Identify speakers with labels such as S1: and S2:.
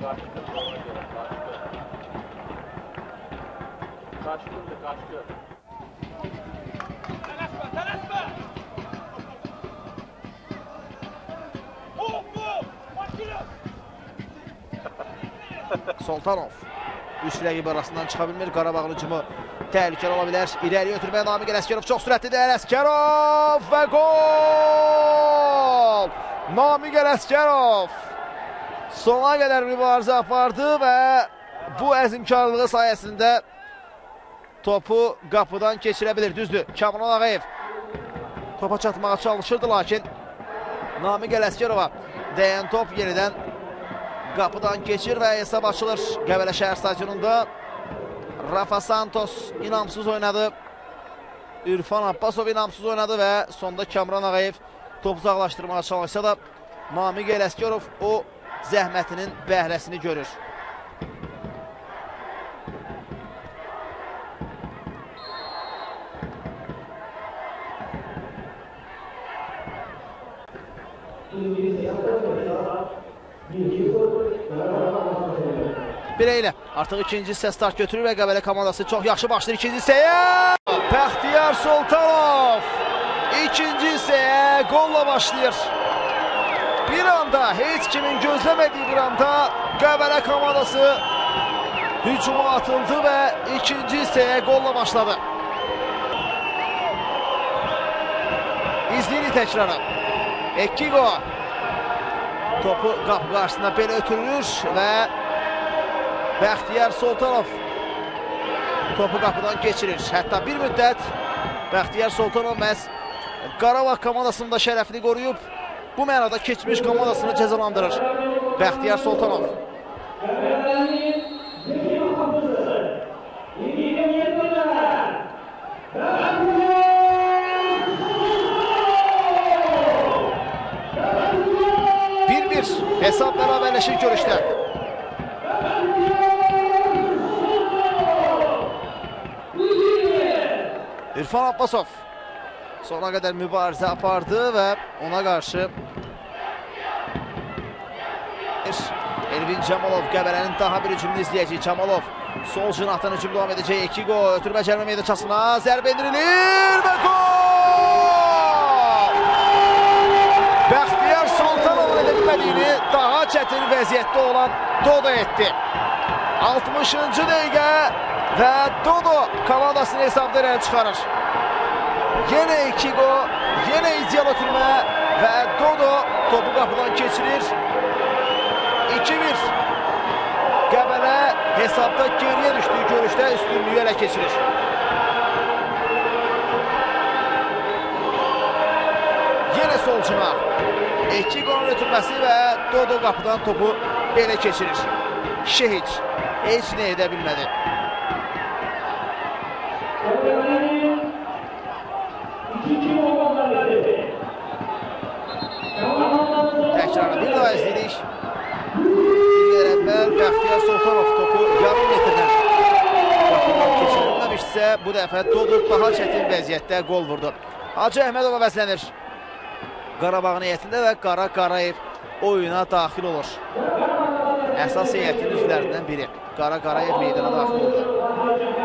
S1: Kaçtı, kaçtı.
S2: Tələsmə, tələsmə!
S3: Sultanov üç rəqib arasından çıxa bilmir. Qarabağın hücumu təhlükəli ola bilər. İrəli ötürməyə Namiq Ələsgərov çox sürətlidir. Ələsgərov və gol! Namiq Ələsgərov sona qədər mübarizə apardı və bu əzmkarlığı sayəsində topu qapıdan keçirə bilir. Düzdür, Kamran Ağayev topa çatmağa çalışırdı, lakin Namiq Ələsgərova dəyən top yenidən qapıdan keçir və hesab açılır. Qəbələ şəhər stadionunda Rafa Santos inamsız oynadı. İrfan Abbasov inamsız oynadı və sonda Kamran Ağayev topu uzaqlaşdırmağa çalışsa da Namiq Ələsgərov o zəhmətinin bəhrəsini görür. Bireylə artıq ikinci hissə start götürür və Qəbələ komandası çox yaxşı başlayır ikinci hissəyə. Bəxtiyar Sultanov ikinci hissəyə qolla başlayır. Bir anda, heç kimin gözləmədiyi bir anda Qəbələ komandası hücuma atıldı və ikinci hissəyə qolla başladı. İzləyirik təkrarı. Ekigo topu qapı qarşısında belə ötürür və Bəxtiyar Sultanov topu qapıdan keçirir. Hətta bir müddət Bəxtiyar Sultanov məhz Qarabağ komandasının da şərəfini qoruyub, bu mənada keçmiş komandasını cəzalandırır. Bəxtiyar Sultanov. Bir-bir hesab bərabərləşir görüşdə. İrfan Abbasov sona qədər mübarizə apardı və ona qarşı Elvin Camalov Qəbələnin daha bir hücumunu izləyəcək. Camalov sol cinahdan hücum davam edəcək. Ekigo ötürmə cərimə meydançasına zərbə endirilir və gol! Bəxtiyar Sultanovun edə bilmədiyini daha çətin vəziyyətdə olan Dodo etdi. 60-cı dəqiqə və Dodo komandasını hesabda irəli çıxarır. Yenə Ekigo, yenə ideal ötürmə və Dodo topu qapıdan keçirir. 2-1. Qəbələ hesabda geriyə düşdüyü görüşdə üstünlüyü ələ keçirir. Yenə sol cinah. Ekigo'nun ötürməsi və Dodo qapıdan topu belə keçirir. Şehic heç nə edə bilmədi. Təkrarını bir daha izlədik. Bir qədər əvvəl Bəxtiyar Sultanov topu yarım metrdən qapıdan keçirilməmişsə, bu dəfə Dodo daha çətin vəziyyətdə qol vurdu. Hacı Əhmədov əvəzlənir Qarabağın heyətində və Qara Qarayev oyuna daxil olur. Əsas heyətin üzvlərindən biri Qara Qarayev meydana daxil oldu.